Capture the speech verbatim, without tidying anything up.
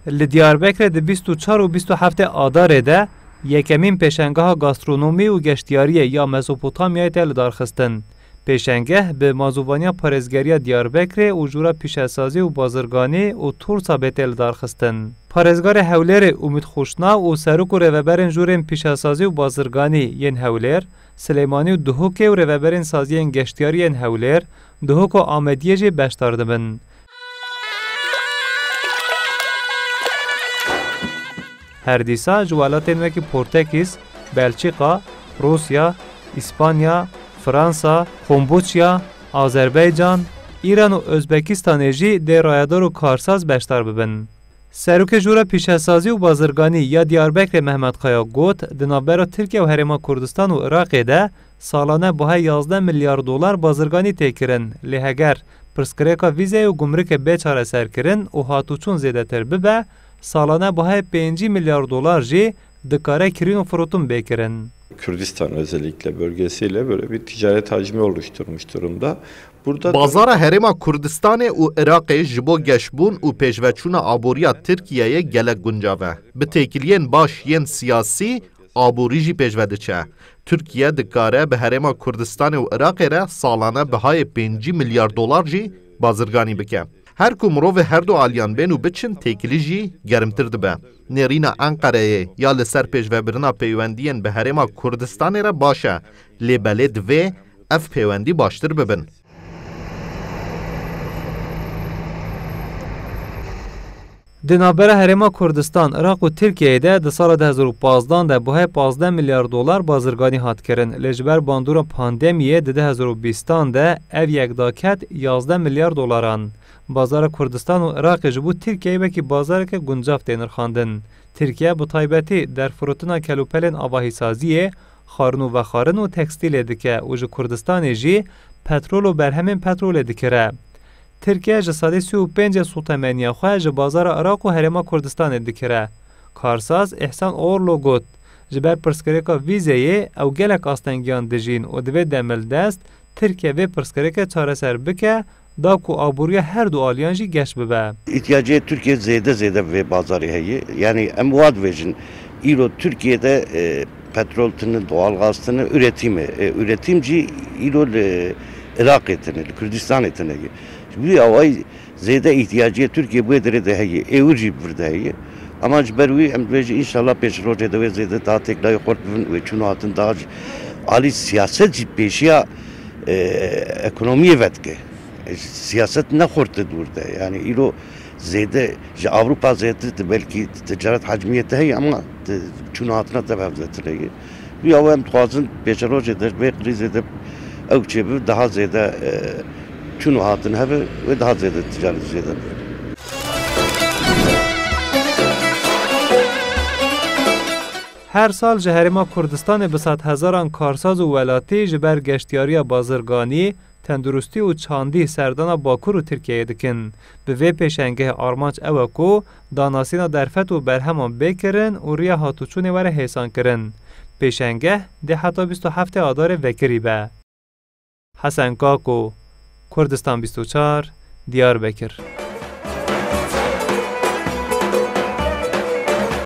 Li Diyarbekirê di bîst û çar û bîst û heftê Adarê de yekemîn pêşengeha gastronomî û geştiyariyê ya Mezopotamyayê tê lidarxistin. Pêşengeh bi mazûvaniya parêzgeriya Diyarbekirê û Jûra Pîşesazî û Bazirganî û Tursabê tê lidarxistin. Parêzgarê Hewlêrê Umît Xuşnaw û serok û rêveberên Jûrên Pîşesazî û Bazirganî yên Hewlêr, Silêmanî û Duhokê û rêveberên saziyên geştiyarî yên Hewlêr, Duhok û Amediyê jî beşdar dibin. Her dîsa ji welatên wekî Portekîz, Belçîka, Rûsya, Îspanya, Fransa, Komboçya, Azerbaycan, Îran û Ozbekistanê jî dê rayedar û karsaz beşdar bibin. Serokê Jûra Pîşesazî û Bazirganî ya Diyarbekirê Mehmet Kaya got, di navbera Tirkiye û Herêma Kurdistan û Iraqê de salane bihayê yazdeh milyar dolar bazirganî tê kirin, lê heger pirsgirêka vîzeyê û gumrikê bê çareserkirin û hatûçûn zêdetir bibe, salane bihayê pêncî milyar dolar jî dikare kirîn û firotin bê kirin. Kürdistan özellikle bölgesiyle böyle bir ticaret hacmi oluşturmuş durumda. Burada Bazara Herêma Kurdistanê û Iraqê ji bo geşbûn û pêşveçûna aboriya Tirkiyeyê gelek guncav e. Bi têkiliyên baş yên siyasî, aborî jî pêşve diçe. Tirkiye dikare bi Herêma Kurdistanê û Iraqê re salane bihayê pêncî milyar dolar jî bazirganî bike. Her ku mirovê her du aliyan bên û biçin, têkilî jî germtir dibe. Nêrîna Enqereyê ya li ser pêşvebirina peywendiyên bi Herêma Kurdistanê re baş e, lê belê divê ev pêwendî baştir bibin. Di navbera Herêma Kurdistan, Iraq û Tirkiyeyê de di sala du hezar û pazdan de buhayê pazdeh milyar dolar bazirganî hat kirin, lê ji ber bandora pandemiyê di du hezar û bîstan de ev yek daket yazdeh milyar dolaran. Bazara Kurdistan û Iraqê ji bo Tirkiyeyê wekî bazareke guncav tê nirxandin. Tirkiye bi taybetî derfirotina kelûpelên avahîsaziyê, xwarin û vexwarin û tekstîlê dike û ji Kurdistanê jî petrol û berhemên petrolê dikire. Tirkiye ji sedê sî û pêncê sotemeniya xwe ji bazara Iraq û Herêma Kurdistanê dikire. Karsaz Îhsan Oğurlu got, ji ber pirsgirêka vîzeyê ew gelek astengiyan dijîn û divê demildest Tirkiye vê pirsgirêkê çareser bike, da ku aboriya her du aliyan jî geş bibe. İhtiyacı Türkiye zêde zêde bi vê bazarê heye. Yani em wa dibêjin, îro Tirkiyeyê de, e, petrol tine, doğal gaz tine, üretim e. E, üretim jî îro li Iraqê tine, li Kurdistanê tine ye. Ji vî awayî zêde îhtiyacê Tirkiye bi wê derê de heye. Êwir jî bi vir de heye. Ama ji ber wî em dibêjin înşallah pêşrojê de wê zêde daha têkilahî xurt bibin, wê çûn û hatin daha jî alî siyaset jî pêşiya, e, ekonomiyê vedike. E, siyaset ne xurt e dûr de. Yani îro zêde ji Ewropa zêdetir de belkî ticaret hacmiyê te heye ama te çûn û hatina te bi hev zêdetir heye. Vî awa em dixwazin pêşerojê de ji vê krîzê de ew çêbibe daha zêde, e, çûn û hatin hebe wê daha zêde ticaret zêde bibe. Her sal ji Herêma Kurdistanê bi sedhezaran karsaz û welatî ji ber geştiyariya bazirganî, tenduristî û çandî serdana Bakur û Tirkiyeyê dikin. Bi vê pêşengehê armanc ew e ku danasîna derfet û berheman bê kirin û riya hatûçûnê were hêsankirin. Pêşengeh dê heta bîst û heftê Adarê vekirî be. Hesen Kako, Kurdistan bîst û çar, Diyarbekir.